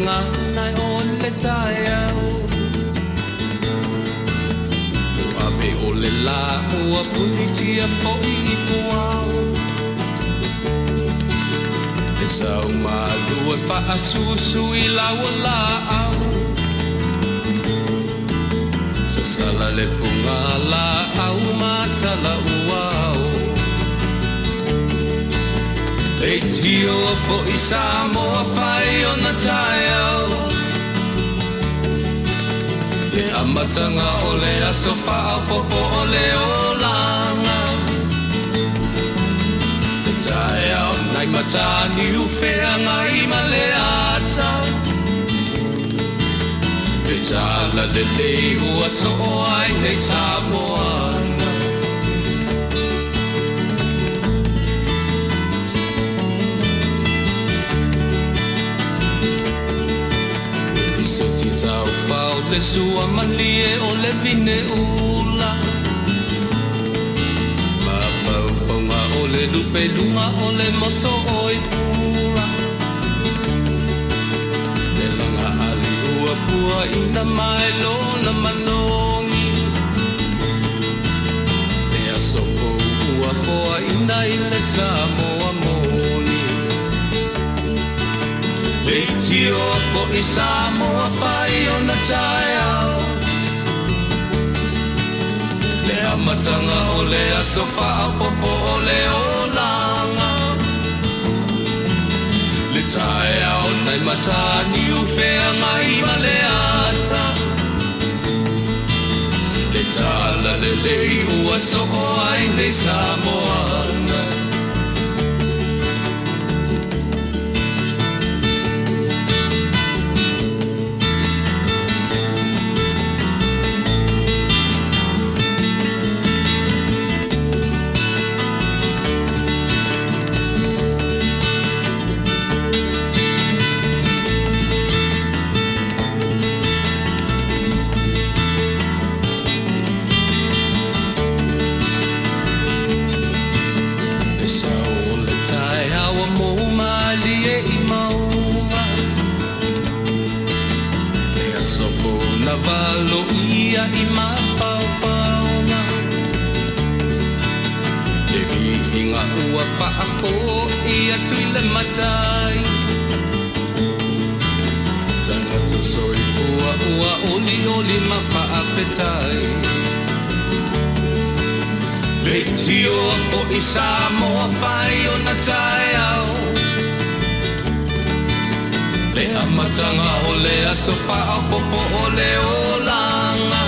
gagana o le taeao. Ua ave o le lā ua punitia foi i puao. Le sau malu e faasusu i lau laau. Sasala le fuga laau ma tala uao. Leitio foi Samoa fai ona taeao. Le amataga o le aso faaopoopo o le olaga. Le taeao nai Mataniu Feagai ma le ata. Le tala lelei ua soo ai nei Samoana. Le lisoti taufao le sua malie o le vine ula. Mafaufauga o le lupe luga o le moso oi pula. Le laga ali ua puaina mai lona manogi. Le aso fou ua foaina i le Samoa moni. Leitio foi Samoa fai ona taeao. Le amataga o le aso faaopoopo o le olaga. Le taeao nai Mataniu Feagai ma le ata. Le tala lelei ua soo ai nei Samoana. Le sao o le taeao ua mou malie i mauga. Le aso fou na valoia i mafaufauga. Le viiga ua faafoi atu i le Matai. Tagata soifua ua olioli ma faafetai. Leitio foi Samoa fai ona taeao. Le amataga o le aso faaopoopo o le olaga.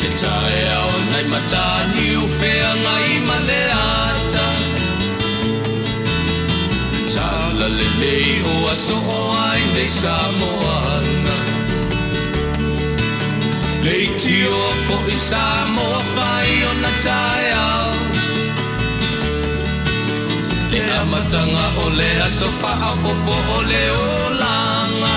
Le taeao nai Mataniu Feagai ma le ata. Le tala lelei ua soo ai nei Samoana. Leitio foi Samoa fai ona taeao. Le amataga o le aso faaopoopo o le olaga.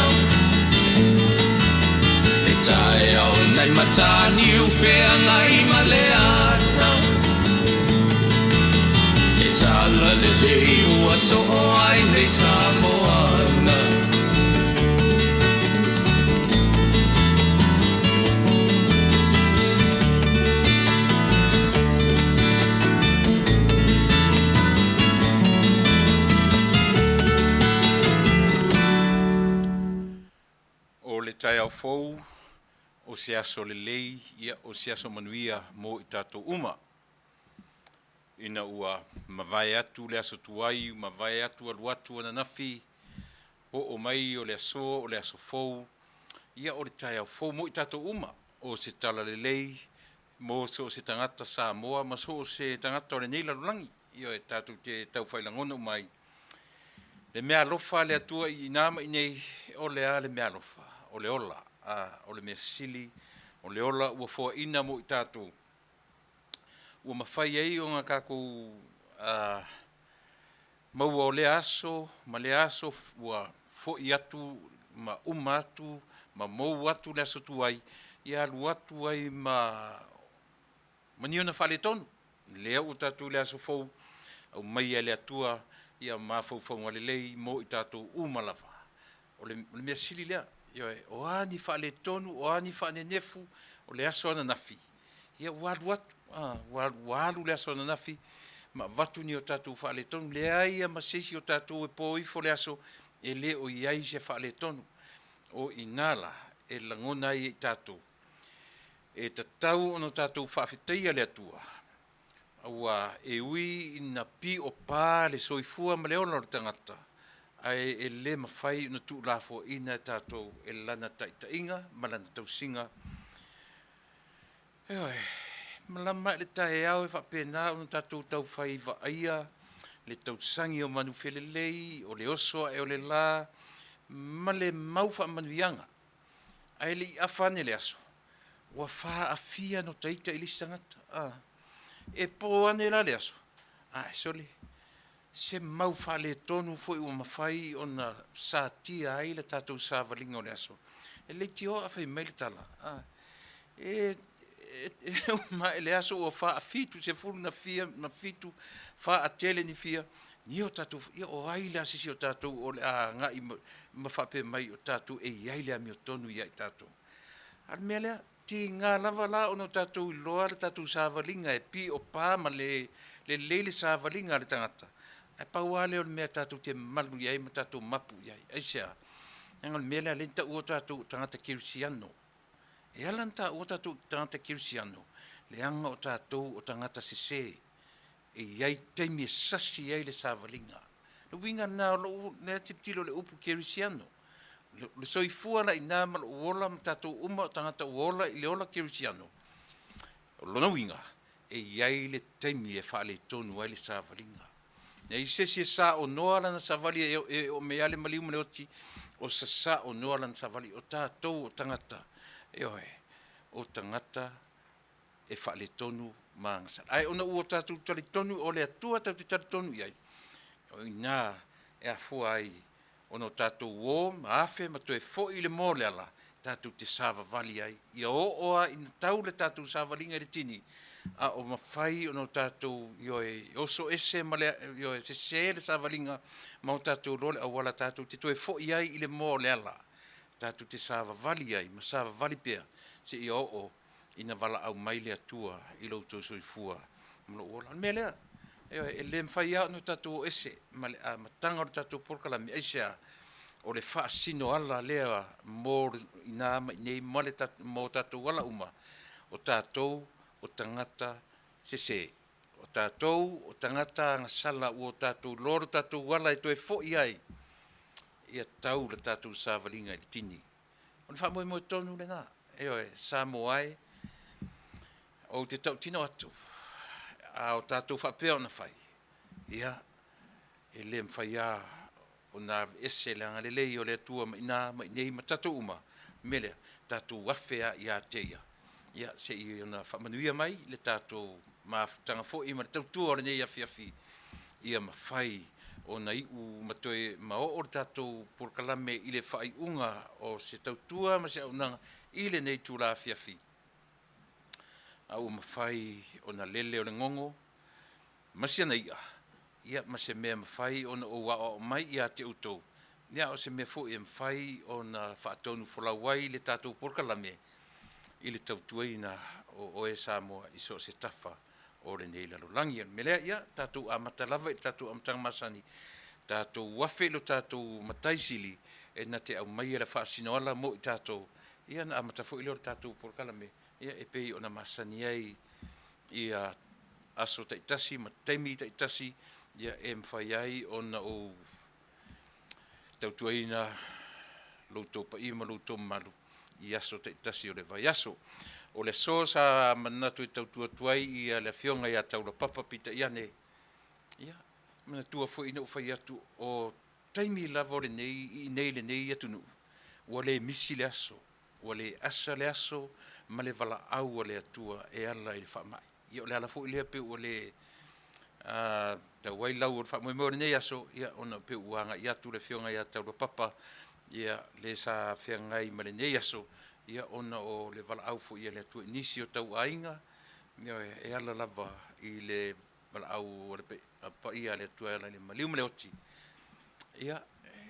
Le taeao nai Mataniu Feagai ma le ata. Le tala lelei ua soo ai nei Samoana. O le taeao fou, o se aso lelei, ia o se aso manuia mo i tatou uma. Ina ua mavae atu le aso tuai, mavae atu alu atu ananafi, oo mai o le aso, o le aso fou, ia o le taeao fou mo i tatou uma. O se tala lelei mo so o se tagata Samoa ma so o se tagata o lenei lalolagi. Ioe, tatou te taufailagona uma ai. Le mea alofa a le Atua i ina ma inei, o le a le mea alofa? O le ola, a, o le mea sili, o le ola ua foaina mo i tatou, ua mafai ai ona tatou a, maua o lea aso ma lea aso ua foi atu ma uma atu ma mou atu le aso tuai, ia alu atu ai ma ma ni ona faaletonu. Lea ua tatou i le aso fou, aumaia e le Atua ia mafaufauga lelei mo i tatou uma lava. O le mea sili lea, ioe, o a ni faaletonu, o a ni faanenefu o le aso ananafi, ia ua alu atu, ua alu le aso ananafi ma avatu ni o tatou faaletonu. Leai lava ma se isi o tatou e po ifo le aso e le o i ai se faaletonu. O i ina la e lagona ai e i tatou, e tatau ona tatou faafetaia le Atua, aua e ui ina piopa le soifua ma le ola o le tagata, ae e le mafai ona tuulafoaiina e tatou e lana taitaiga ma lana tausiga. Ioe, malama ae le taeao e faapena ona tatou taufai vaaia le tausagi o manufelelei, o le oso ae o le la ma le mau faamanuiaga, ae le i afa ane le aso, ua faafia ona ota ita i le isi tagata. E po ane la le aso, ae sole, se mau faaletonu foi ua mafai ona satia ai le tatou savaliga o le aso. E leitioa a fai mai le tala, e uma ae le aso ua faafitusefulu na fia ma fitu faatele ni fia ni o tatou, ia o ai la se isi o tatou o le a agai ma faapea mai o tatou e i ai le amiotonu ia i tatou? A o le mea lea, tiga lava la ona tatou iloa le tatou savaliga e piopa ma le lelei le savaliga a le tagata, ae pau lava lea o le mea tatou te malu i ai ma tatou mapu i ai. Aisea? Leaga o le mea lea o lea na taua tatou o tagata kerisiano. E ala ona taua tatou o tagata kerisiano, leaga o tatou o tagata sese, e i ai taimi e sasi ai le savaliga. O le uiga lena o lou lea tilotilo i le upu kerisiano. O le soifua la i ina ma lou ola ma tatou uma o tagata ua ola i le ola kerisiano, o lona uiga, e i ai le taimi e faaletonu ai le savaliga. E leai se isi e saonoa lana savali e oo mai lava le maliu ma le oti o sasaonoa lana savali. O tatou o tagata, ioe, o tagata e faaletonu ma agasala. Ae ona ua tatou talitonu o le Atua tatou te talitonu i ai, o i ina e afua ai ona tatou o ma afe ma toe foi i le moa o le ala tatou te savavali ai, ia oo lava ina tau le tatou savaliga i le tini, a o mafai ona tatou, ioe, oso ese ma le, ioe, sese le savaliga ma o tatou iloa le auala tatou te toe foi ai i le moa o le ala, tatou te savavali ai ma savavali pea seia oo ina valaau mai le Atua i lo outou soifua ma lou ola. O le mea lea, ioe, e le mafai lava ona tatou o ese ma le amataga o le tatou polokalame. Aisea? O le faasinoala lea mo i ina ma i inei mo tatou ala uma, o tatou o tagata sese, o tatou o tagata agasala ua tatou iloa lo tatou ala e toe foi ai, ia tau le tatou savaliga i le tini. O le faamoemoe tonu lena, ioe, Samoa e, ou te tautino atu, a o tatou faapea ona fai, ia, e le mafai lava ona aveese le agalelei o le Atua mai i ina ma i inei ma tatou uma. O le mea lea, tatou afe lava ia te Ia, ia se i ona faamanuia mai le tatou mafutaga foi ma le tautua o lenei afiafi, ia mafai ona iu ma toe ma oo le tatou polokalame i le faaiuga o se tautua ma se auaunaga i lenei itula afiafi, a ua mafai ona lele o le gogo ma si ana i'a, ia ma se mea e mafai ona ou aoao mai ia te outou, a o se mea foi e mafai ona faatonufolau ai le tatou polokalame i le tautuaina o oe Samoa i so o se tafa o lenei lalolagi. O le mea lea, ia tatou amata lava i le tatou amataga masani, tatou afe i lo tatou Matai Sili e na te aumaia le faasinoala mo i tatou, ia ona amata foi lea o le tatou polokalame e pei ona masani ai i aso taitasi ma taimi taitasi e mafai ai ona ou tautuaina lo outou paia ma lo outou mamalu i aso taitasi o le vaiaso. O le aso sa manatu e tautua atu ai le Afioga ia Taulapapa peitai ane, ia, manatua foi ina ou fai atu, o taimi lava o lenei i inei i lenei atunuu, ua le misi le aso, ua le asa le aso ma le valaau a le Atua e ala i le faamai. Ia o le ala foi lea pei ua le tau ai lau o le faamoemoe o lenei aso, ia ona pei ua agai atu le Afioga ia Taulapapa, ia le sa feagai ma lenei aso, ia ona o le valaau foi a le Atua i nisi o tauaiga, ioe, e ala lava i le valaau a le paia a le Atua e ala i le maliu ma le oti, ia,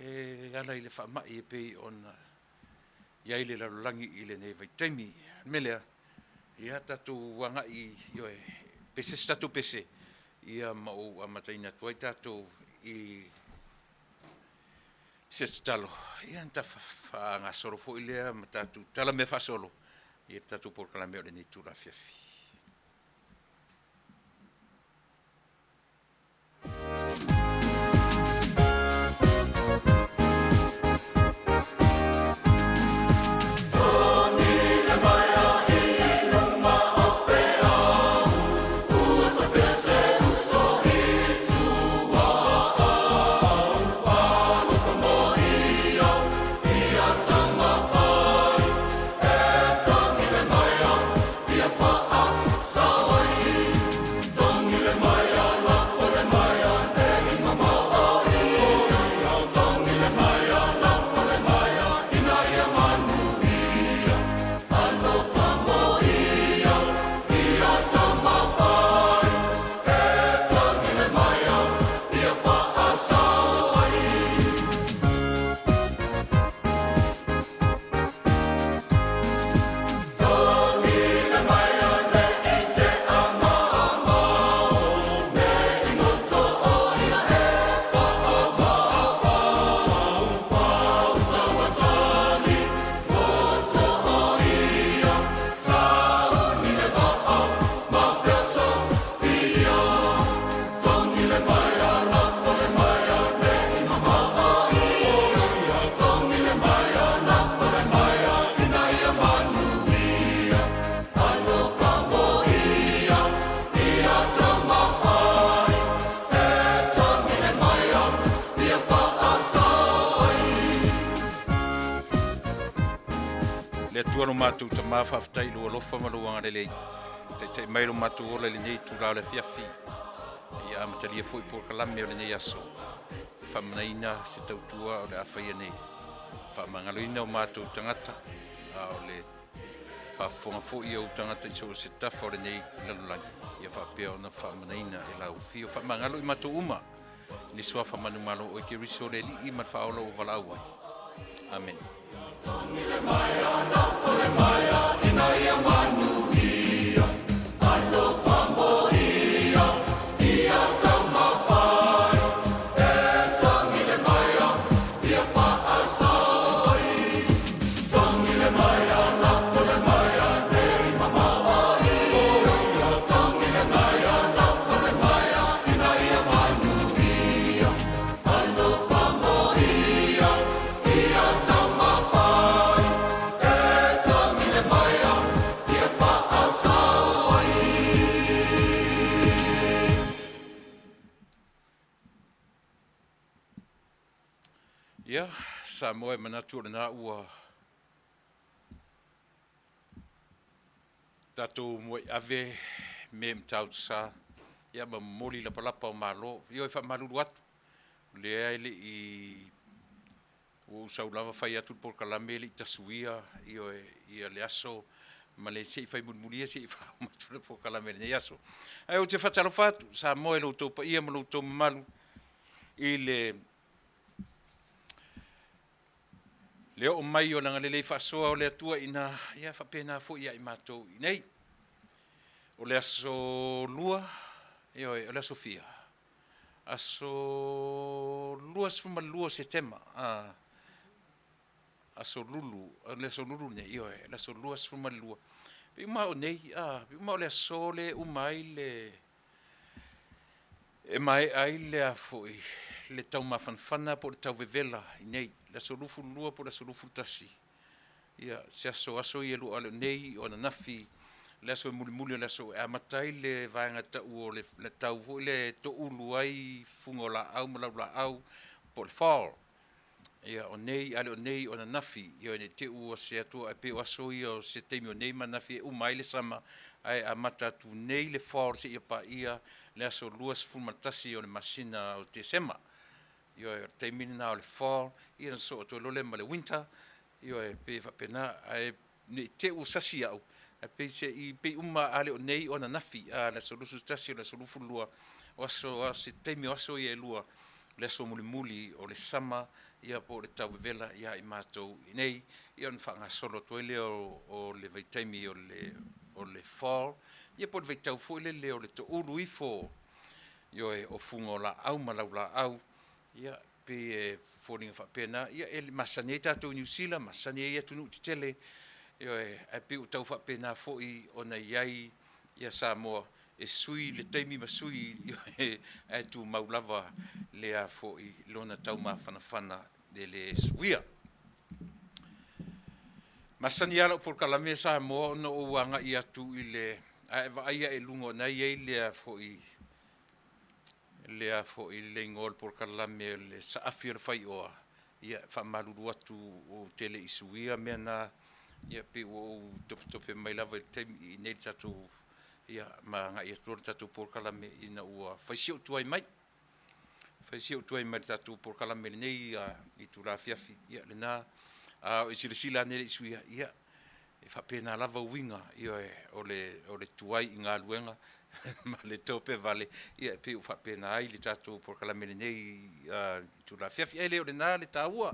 e ala i le faamai e pei ona i ai le lalolagi i lenei vaitaimi. O le mea lea, ia tatou agai, ioe, pese se tatou pese, ia ma ou amataina atu ai tatou i se tatalo, ia ona faagasolo foi lea ma tatou tala mea faasolo i le tatou polokalame o lenei itula afiafi. Le Atua lo matou Tama, faafetai i lou alofa ma lou agalelei. Taitai mai lo matou ola i lenei itula o le afiafi. Ia amatalia foi polokalame o lenei aso. Faamanaina se tautua o le a faia nei. Faamagaloina o matou tagata, a o le faafofoga foi a ou tagata i so o se tafa o lenei lalolagi, ia faapea ona faamanaina e lau afio. Faamagalo i matou uma i le suafa manumalo o oe Keriso le Alii ma le Faaola ua valaau ai. Amene. Ia, Samoa e manatu o lena ua tatou muai ave me matautu sa, ia ma momoli lapalapa o malo. Ioe, faamalulu atu, o lea e le i, ua ou sau lava fai atu le polokalame e le i tasuia, ioe, ia le aso ma le se i fai mulimuli ia se i faauma atu le polokalame i lenei aso. Ae ou te faatalofa atu Samoa i lo outou paia ma lo outou mamalu i le le oo mai o le agalelei faasoa o le Atua ina ia faapena foi ia i matou i nei. O le aso lua, ioe, o le aso fia? Aso 22 o Setema, aso Lulu, o le aso Lulu lenei, ioe, le aso 22. Pei uma o nei, pei uma o le aso lea e uma ai le, e maea ai le a foi, le taumafanafana po o le tauvevela i nei, le aso 22 po o le aso 21. Ia, se aso, aso ia lua ale o nei, o ananafi, le aso e mulimuli o le aso e amata ai le vaega tau o le, le tau foi lea e toulu ai fuga o laau ma laulaau po o le fall. Ia, o nei, a le o nei, o ananafi, ioe, ne i te i ua se atu, ae pei o aso ia o se taimi o nei ma ananafi e uma ai le sama, ae amata atu nei le fall seia paia le aso 21 o le masina o Tesema. Ioe, o le taimi lena o le fall, ia ona sosoo atu ai loa lea ma le winter, ioe, pei e faapena, ae ne i te i ua sasi au, Ae pei se i pei uma a le o nei o ananafi, a le aso 21 o le aso 22, o aso a se taimi o aso ia e lua, le aso mulimuli o le sama ia po o le tau vevela ia i matou i nei, ia ona faagasolo atu ai lea o le vaitaimi o le fall, ia po o le vaitau foi lele o le toulu ifo, ioe, o fuga o laau ma laulaau, ia pei e foliga faapena, ia e masani ai tatou i Niu Sila, masani ai atunuu tetele, ioe, ae pei ua tau faapena foi ona i ai Samoa, e sui le taimi ma sui, ioe, ae tumau lava lea foi lona taumafanafana e le suia. Masani lava lau polokalame Samoa ona ou agai atu i le, a e vaai lava i luga o lena e i ai lea foi le igoa o le polokalame o le Saafi o le Faioa, ia e faamalulu atu ou te le i suia mea na, ia pei ua ou topetope mai lava i le taimi i inei i le tatou, ia ma agai atu loa le tatou polokalame ina ua fai si ou tuai mai. Fai si ou tuai mai i le tatou polokalame i lenei itula afiafi, ia lena, a o e silasila ane e le i suia, ia e faapena lava uiga, ioe, o le tuai i galuega ma le tope vale, ia e pei ua faapena ai le tatou polokalame i lenei itula afiafi. Ae le o lena le taua,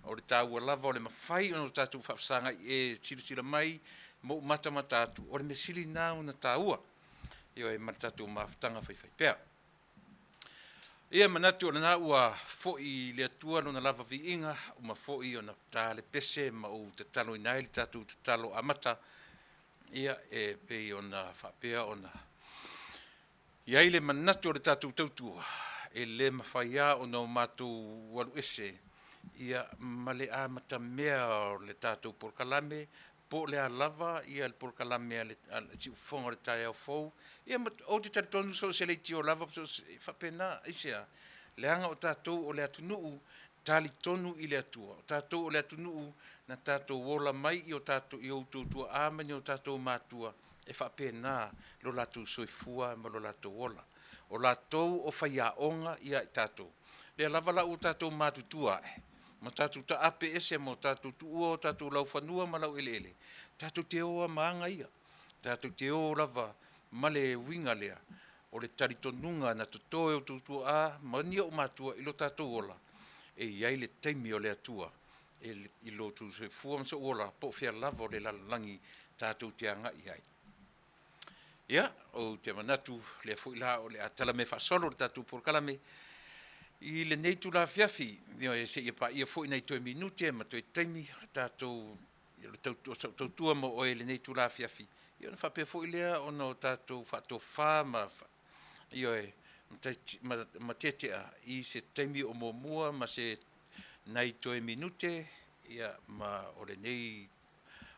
o le taua lava o le mafai ona tatou faafesagai e silasila mai ma ou matamata atu, o le mea sili lena ona taua, ioe, ma le tatou mafutaga faifaipea. Ia, e manatu o lena ua foi i le Atua lona lava viiga, uma foi ona ta le pese ma ou tataloina ai le tatou tatalo amata, ia e pei ona faapea ona i ai le manatu o le tatou tautua, e le mafai lava ona o matou alu ese ia ma le amatamea o le tatou polokalame, po o le a lava le polokalame a le Siufofoga o le Taeao Fou. Ia ma ou te talitonu so o se leitio lava, e faapena. Aisea? Leaga o tatou o le atunuu talitonu i le Atua. O tatou o le atunuu na tatou ola mai i o tatou i outou tuaa ma ni o tatou matua e faapena lo latou soifua ma lo latou ola. O latou o faiaoga ia i tatou. Lea lava la ua tatou matutua ae ma tatou taape ese ma o tatou tuua o tatou laufanua ma laueleele, tatou te o lava ma aga ia. Tatou te o lava ma le uiga lea, o le talitonuga na toto e outou tuaa ma ni ou matua i lo tatou ola, e i ai le taimi o le Atua i lo outou soifua ma sou ola, po o fea lava o le lalolagi tatou te agai i ai. Ia, ou te manatu lea foi la o le a talamea faasolo le tatou polokalame i lenei itula afiafi, ioe, seia paia foi nai toe minute ma toe taimi o le tatou o sau tautua mo oe i lenei itula afiafi, ia ona faapea foi lea ona o tatou faatofa ma, ioe, ma tetea i se taimi o muamua ma se nai toe minute, ia ma o lenei,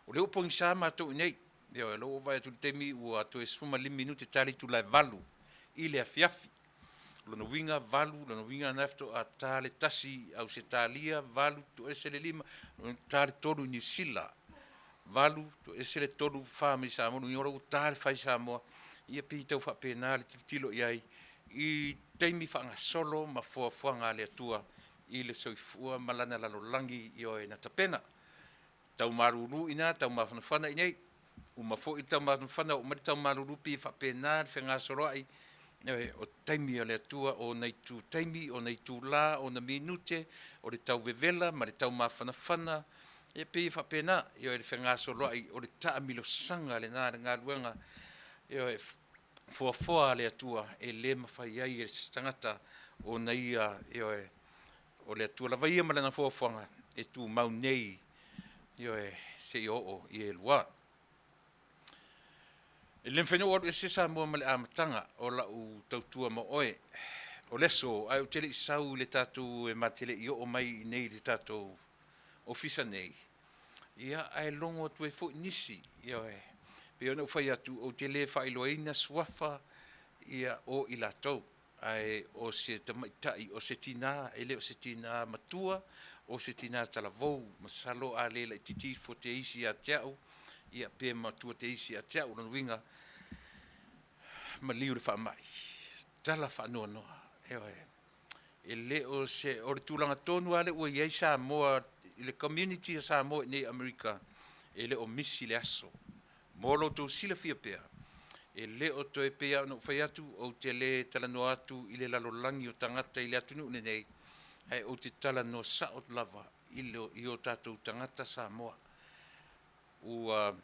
o lea ua pogisa matou i inei. Ioe, o lea ua ou vaai atu i le taimi ua toe 15 minute ta le itula e 8 i le afiafi. O lona uiga 8, lona uiga lena faatoa ta le 1 i Ausetalia, 8 toese le 5, ta le 3 i Niu Sila, 8 toese le 3, 4 mai Samoa, lona uiga o la ua ta le 4 i Samoa. Ia pei e tau faapena le tilotilo i ai i taimi faagasolo ma foafoaga a le Atua i le soifua ma lana lalolagi, ioe, na tapena. Tau malulu i ina, tau mafanafana i inei, uma foi le tau mafanafana oo mai le tau malulu, pei e faapena le fegasoloai, ioe, o taimi o le Atua, o ona itu taimi, o ona itula, o ona minute, o le tau vevela ma le tau mafanafana, e pei e faapena, ioe, le fegasoloai o le taamilosaga lena a le galuega, ioe, foafoa a le Atua e le mafai ai e se tagata ona ia, ioe, o le Atua lava ia ma lana foafoaga e tumau nei, ioe, seia oo i elua. E le mafai ona ou alu ese Samoa ma le amataga o lau tautua ma oe. O le aso, ae ou te le i sau i le tatou, e ma te le i oo mai i inei i le tatou ofisa nei, ia ae logo atu ai foi nisi, ioe, pei ona ou fai atu, ou te le faailoaina suafa ia o i latou, ae o se tamaitai, o se tina, e le o se tina matua, o se tina talavou, masalo a le laitiiti ifo te isi ia te au, ia pe matua te isi ia te au. O lona uiga, maliu i le faamai, tala faanoanoa, ioe. E le o se, o le tulaga tonu lava lea ua i ai Samoa i le community a Samoa i inei i Amerika, e le o misi le aso. Mo lo outou silafia pea, e le o toe pei lava ona ou fai atu, ou te le talanoa atu i le lalolagi o tagata i le atunuu lenei, ae ou te talanoa sao lava i le, i o tatou tagata Samoa. Ua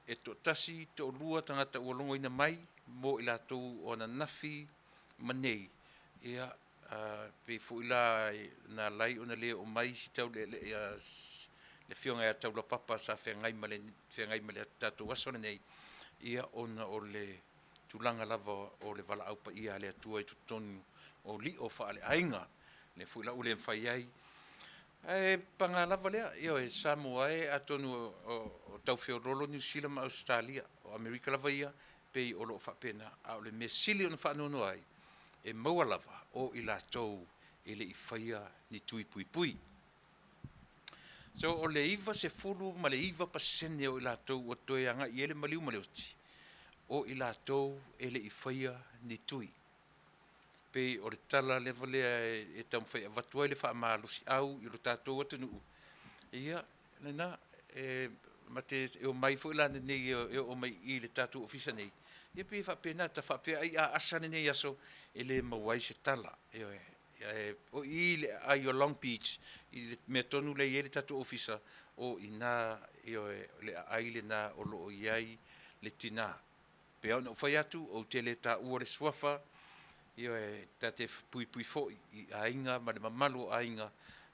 e toatasi, toalua tagata ua logoina mai mo i latou o ananafi ma nei, ia, pei foi la na ala ai ona le oo mai si taulealea le Afioga ia Taulapapa sa feagai ma le feagai ma le tatou aso lenei, ia ona o le tulaga lava o le valaau paia a le Atua i totonu o lio faaleaiga, lea foi la ua le mafai ai. Ae paga lava lea, ioe, Samoa e, atonu o tau feoloolo Niu Sila ma Ausetalia, o Amerika lava ia, pei o lo o faapena. A o le mea sili ona faanoanoa ai, e maua lava o i latou e le i faia ni tui puipui. So o le 99% o i latou ua toe agai i ai le maliu ma le oti, o i latou e le i faia ni tui. Pei o le tala lava lea e taumafai e avatu ai le faamalosiau i lo tatou atunuu, ia lena, e ma te omai foi la nei e oo mai i i le tatou ofisa nei, ia pei e faapena, ta faapea ai a asa lenei aso, e le maua ai se tala. Ioe. Ae o i i le aai o Long Beach i le mea tonu lea e i ai le tatou ofisa, o i ina, ioe, le aai lena o lo o i ai le tina. Pei lava ona ou fai atu, ou te le taua le suafa, ioe, ta te puipui foi i aiga ma le mamalu o aiga,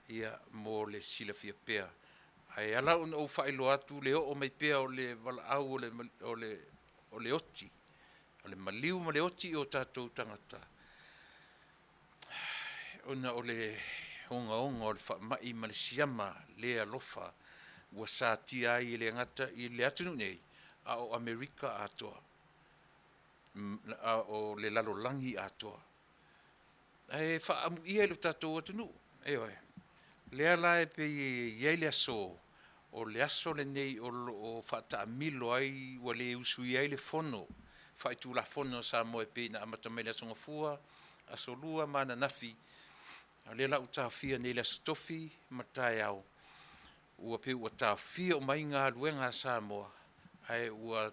ia, mo le silafia pea. Ae ala ona ou faailoa atu le oo mai pea o le valaau o le, o le, o le oti, o le maliu ma le oti i o tatou tagata, ona o le ogaoga o le faamai ma le siama le alofa ua satia ai e le gata i le atunuu nei, a o Amerika atoa, a o le lalolagi atoa. Ae faaamuia i lo tatou atunuu, ioe. Lea la e pei e i ai le aso, o le aso lenei o lo o faataamilo ai, ua le usuia ai le Fono Faitulafono a Samoa e pei ona amata mai le Aso Gafua, Aso Lua ma ananafi, a o lea la ua taofia nei i le Aso Tofi ma taeao, ua pei ua taofia uma ai galuega a Samoa, ae ua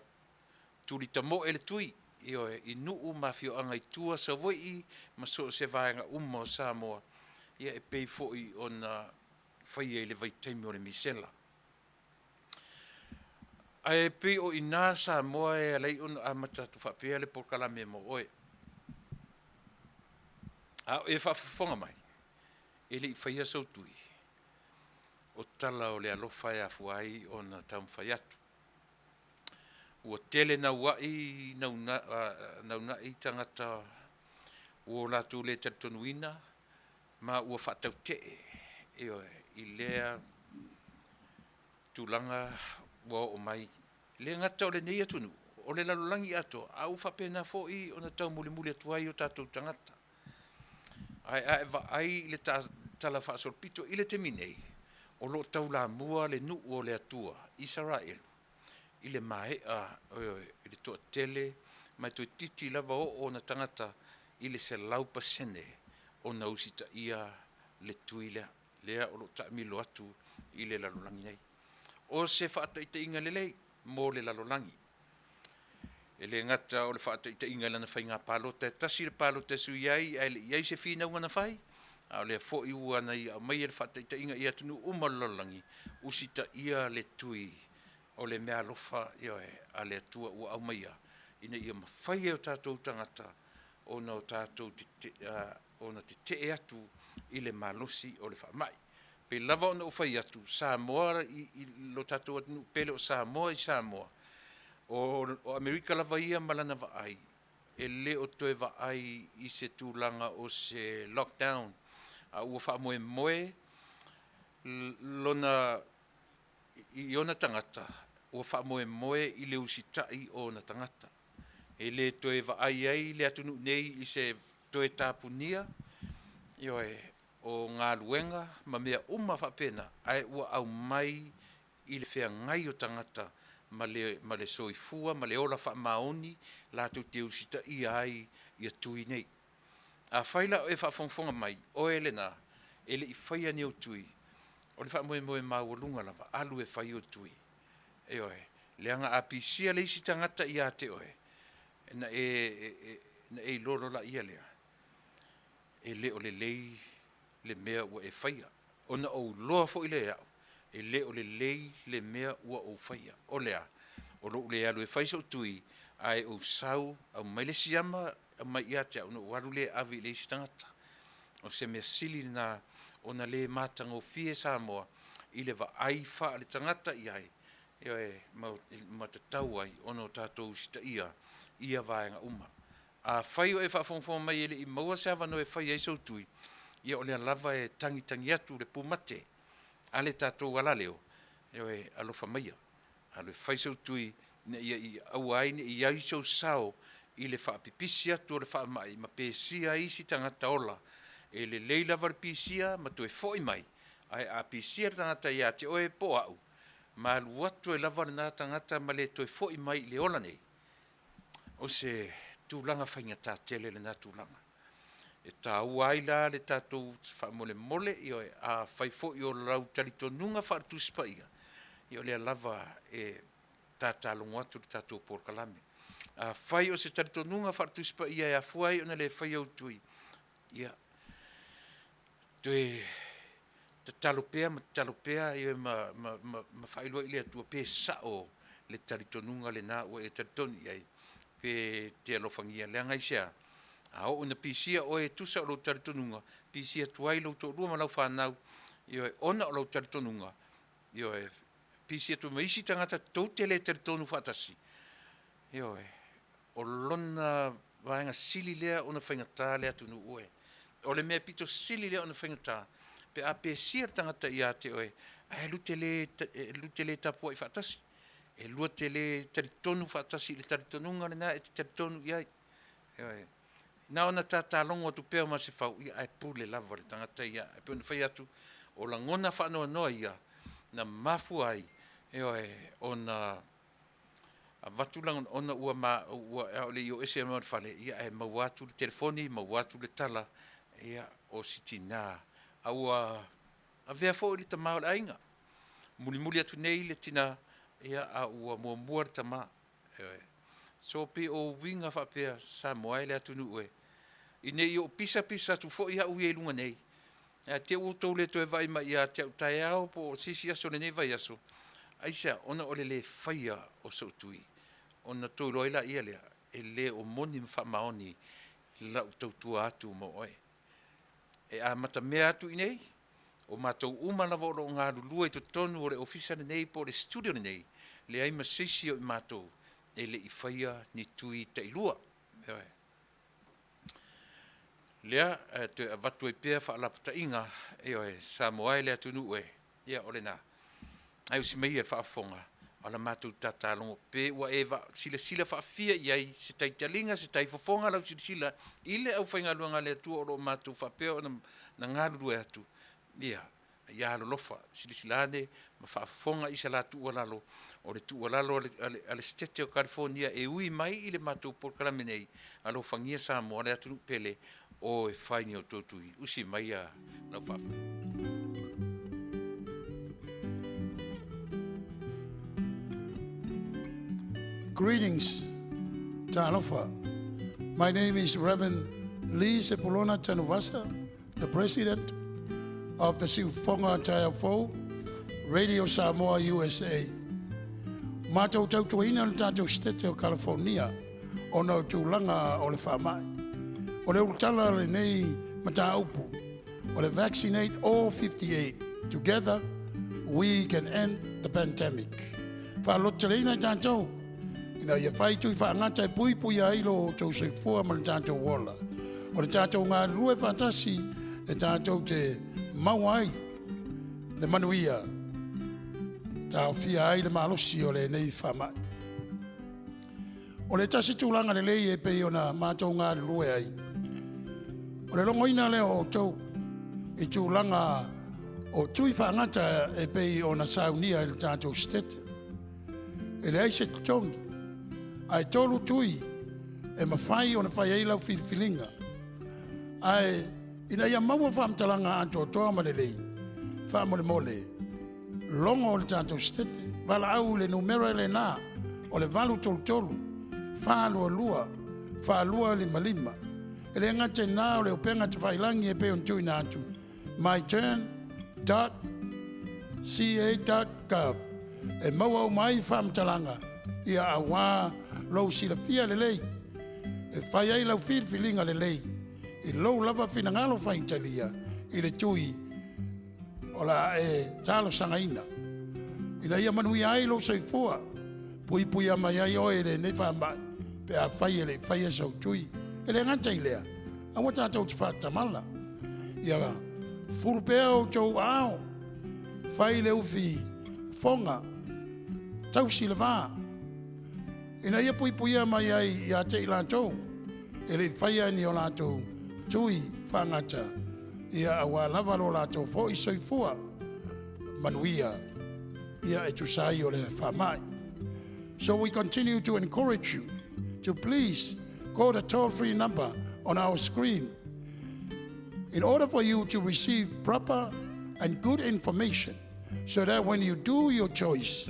tuli tamoe le tui, ioe, i nuu ma afioaga i tua, Savaii ma so o se vaega uma o Samoa, ia e pei foi ona faia i le vaitaimi o le misela. Ae pei o i ina Samoa e ala ai ona amata atu faapea le polokalame mo oe. A o e faafofoga mai, e le i faia sou tui, o tala o le alofa e afua ai ona taumafai atu. Ua tele nauai naunai tagata ua o latou le talitonuina ma ua faatautee, ioe, i lea tulaga ua oo mai. E le gata o lenei atunuu, o le lalolagi atoa, a ua faapena foi ona taumulimuli atu ai o tatou tagata. Ae a e vaai i le talafaasolopito i le taimi nei, o lo o taulamua le nuu o le Atua, Isaraelu, i le maea, ioe, i le toatele, ma e toeitiiti lava oo ona tagata i le 100% ona usitaia le tui lea, lea o lo o taamilo atu i le lalolagi nei. O se faataitaiga lelei mo le lalolagi. E le gata o le faataitaiga i lana faiga palota, e tasi le palota e sui ai ae le i i ai se finauga na fai, a o lea foi ua na ia aumaia le faataitaiga i atunuu uma o le lalolagi, usitaia le tui o le meaalofa, ioe, a le Atua ua aumaia ina ia mafai e o tatou tagata ona o tatou ona tetee atu i le malosi o le faamai. E pei lava ona ou fai atu, Samoa i lo tatou atunuu pele o Samoa i Samoa, o Amerika lava ia ma lana vaai, e le o toe vaai i se tulaga o se lockdown, a ua faamoemoe lona i ona tagata, ua faamoemoe i le usitai o ona tagata. E le toe vaai ai le atunuu nei i se toe tapunia, ioe, o galuega ma mea uma faapena, ae ua aumai i le feagai o tagata ma le, ma le soifua ma le ola faamaoni latou te usitaia ai ia tui nei. Afai la o e faafogafoga mai, oe lena e le i faia ni ou tui, o le faamoemoe maualuga lava, alu e fai ou tui. Ioe. Leaga a pisia le isi tagata ia te oe, na e, e, na e iloa loa laia lea, e le o lelei le mea ua e faia. Ona ou iloa foi lea e au, e le o lelei le mea ua ou faia. O le a? O lou le alu e fai sou tui, ae ou sau aumai le siama aumai ia te au, ona ou alu lea e ave i le isi tagata. O se mea sili lena ona le matagofie Samoa i le vaai faaletagata i ai, ioe, ma tatau ai ona o tatou usitaia ia vaega uma. Afai o e faafogafoga mai e le i maua se avanoa e fai ai sou tui, ia o lea lava e tagitagi atu le pumate a le tatou alaleo, ioe, alofa maia, alu e fai sou tui ina ia aua ai ne i i ai sou sao i le faapipisi atu o le faamai ma pesia ai isi tagata ola. E lelei lava le pisia ma toe foi mai, ae a pisia le tagata ia te oe po o au, ma alu atu ai lava lena tagata ma le toe foi mai i le ola nei, o se tulaga faigata tele lena tulaga. E taua ai la le tatou faamolemole, ioe, afai foi o lau talitonuga faale-Tusi Paia, ia o lea lava e tatalogo atu le tatou polokalame. Afai o se talitonuga faale-Tusi Paia e afua ai ona le faia ou tui, ia, toe tatalo pea ma tatalo pea ma faailoa i le Atua pe sao le talitonuga lena ua e talitonu i ai, pe e te alofagia. Leaga aisea? A oo ina pisia oe e tusa o lou talitonuga, pisia atu ai lou toalua ma lau fanau, ioe, ona o lou talitonuga, ioe, pisi atu ai ma isi tagata tou te le talitonu faatasi, ioe, o lona vaega sili lea ona faigata le atunuu e. O le mea pito sili lea ona faigata pe a pesia le tagata ia te oe ae lua te le tapuai faatasi, e lua te le talitonu faatasi i le talitonuga lena e te talitonu i ai. Ioe. Na ona tata logo atu pea o Masefau, ia ae pule lava le tagata ia. E pei ona fai atu, o lagona faanoanoa ia na mafua ai, ioe, ona avatu lagona, ona ua a o le i o ese ma le fale, ia ae maua atu le telefoni, maua atu le tala, ia, o si tina, a ua avea foi le tama o le aiga. Mulimuli atu nei le tina, ia a ua muamua le tama. Ioe. So pei o uiga faapea Samoa e le atunuu e, ina ne i ou pisapisa atu foi au ia i luga nei, ae te i ua outou le toe vaai mai ia te au taeao po o se isi aso o lenei vaiaso. Aisea? Ona o le le faia o sou tui, ona outou iloa ai laia lea, e le o moni ma faamaoni lau tautua atu mo oe. E amatamea atu i inei, o matou uma lava o lo o galulue i totonu o le ofisa lenei po o le studio lenei, leai ma se isi o i matou e le i faia ni tui tailua. Ioe. Lea e toe avatu ai pea faalapataiga, ioe, Samoa e le atunuu e, ia o lena. Ae usi maia le faafofoga a la matou tatalogo pe ua e silasila faafia i ai se taitaliga, se taifofoga lau silasila i le aufaigaluega a le Atua o lo o matou faapea ona galulue atu, ia, ia alolofa, silasila ane ma faafofoga i se la tuualalo, o le tuualalo a le Setete o Kalifonia e ui mai i le matou polokalame nei, alofagia Samoa le atunuu pele, o e fai ni outou tui, usi mai lau faafofoga. Greetings, Talofa. My name is Reverend Lee Sepulona Tanuvasa, the president of the Siufoga Taeao Radio Samoa USA. Matou tautuaina le tatou Setete o California ona o tulaga o le faamai. O le ulutala lenei mataupu o le Vaccinate All 58. Together, we can end the pandemic. Faalototeleina i tatou ina ia fai tui faagata e puipuia ai lo outou soifua ma le tatou ola. O le tatou galulue faatasi e tatou te maua ai le manuia, taofia ai le malosi o lenei faamai. O le tasi tulaga lelei e pei ona matou galulue ai, o le logoina lea o outou i tulaga o tui faagata e pei ona saunia i le tatou Setete. E leai se totogi, ae 3 tui e mafai ona fai ai lau filifiliga. Ae ina ia maua faamatalaga atoatoa ma lelei, faamolemole, logo o le tatou Setete, valaau i le numera lena. o le 833 422 4255. E le gata i lena o le upega tafailagi e pei ona tuuina atu myturn.ca.gov e maua uma ai faamatalaga ia auā lou silafia lelei e fai ai lau filifiliga lelei i lou lava finagalo faitalia i le tui o le a e talosagaina. Ina ia manuia ai lou soifua, puipuia mai ai oe i lenei faamai pe afai e le i faia sou tui. E le gata i lea, aua tatou te faatamala. Ia fulu pea outou aao, fai le ufi fofoga, tausi le va, ina ia puipuia mai ai ia te i latou e le i faia ni o latou tui faagata, ia auā lava lo latou foi soifua manuia ia e tusa ai o le faamai. So we continue to encourage you to please call the toll-free number on our screen in order for you to receive proper and good information so that when you do your choice,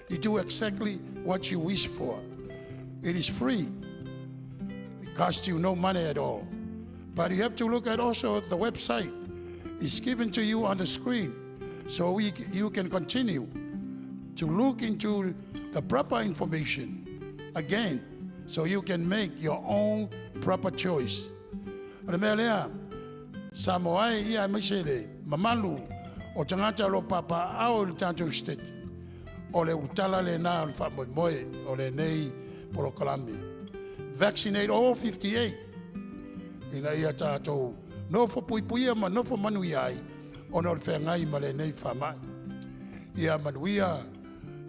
you do exactly what you wish for. It is free. It costs you no money at all. But you have to look at also the website. It's given to you on the screen so you can continue to look into the proper information again so you can make your own proper choice. O le mea lea, Samoa e ia aemaise le mamalu o tagata o lo o papaaao i le tatou Setete, o le ulutala lena o le faamoemoe o lenei polokalame. Vaccinate all 58 ina ia tatou nofo puipuia ma nofo manuia ai ona o le feagai ma lenei faamai. Ia manuia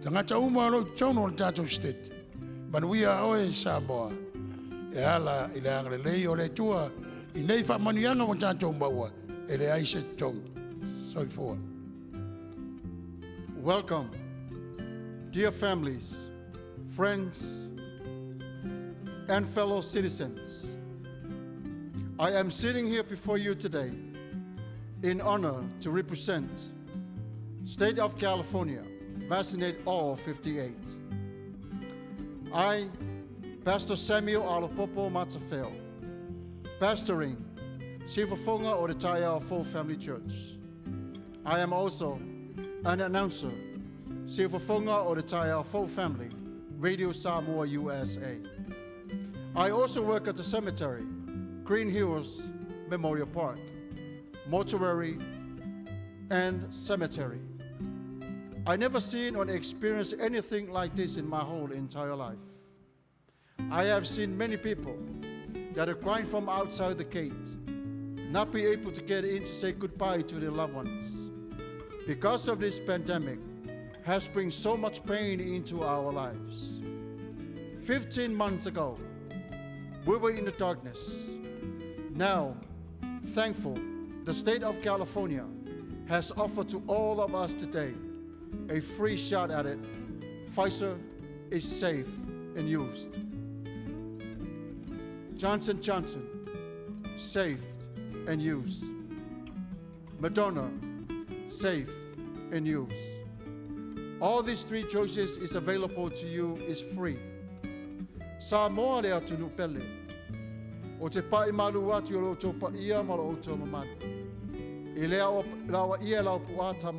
tagata uma o lo o i totonu o le tatou Setete. Manuia oe Samoa e ala i le agalelei o le Atua i nei faamanuiaga ua tatou maua e leai se totogi. Soifua. Welcome, dear families, friends, and fellow citizens. I am sitting here before you today in honor to represent State of California, vaccinate all 58. I, Pastor Samuel Alapopo Matafeo, pastoring Siufafoga o le Taeao Fou Family Church. I am also an announcer, Siufafoga o le Taeao Fou Family, Radio Samoa USA. I also work at the cemetery, Green Hills Memorial Park, mortuary, and cemetery. I never seen or experienced anything like this in my whole entire life. I have seen many people that are crying from outside the gate, not be able to get in to say goodbye to their loved ones. Because of this pandemic has bring so much pain into our lives. 15 months ago, we were in the darkness. Now, thankful, the state of California has offered to all of us today a free shot at it. Pfizer is safe and used. Johnson Johnson, safe and used. Moderna, safe and used. All these three choices is available to you is free. Samoa le atunuu pele. Ou te pai malu atu i lo outou paia ma lo outou mamalu. I le laua ia lau puata.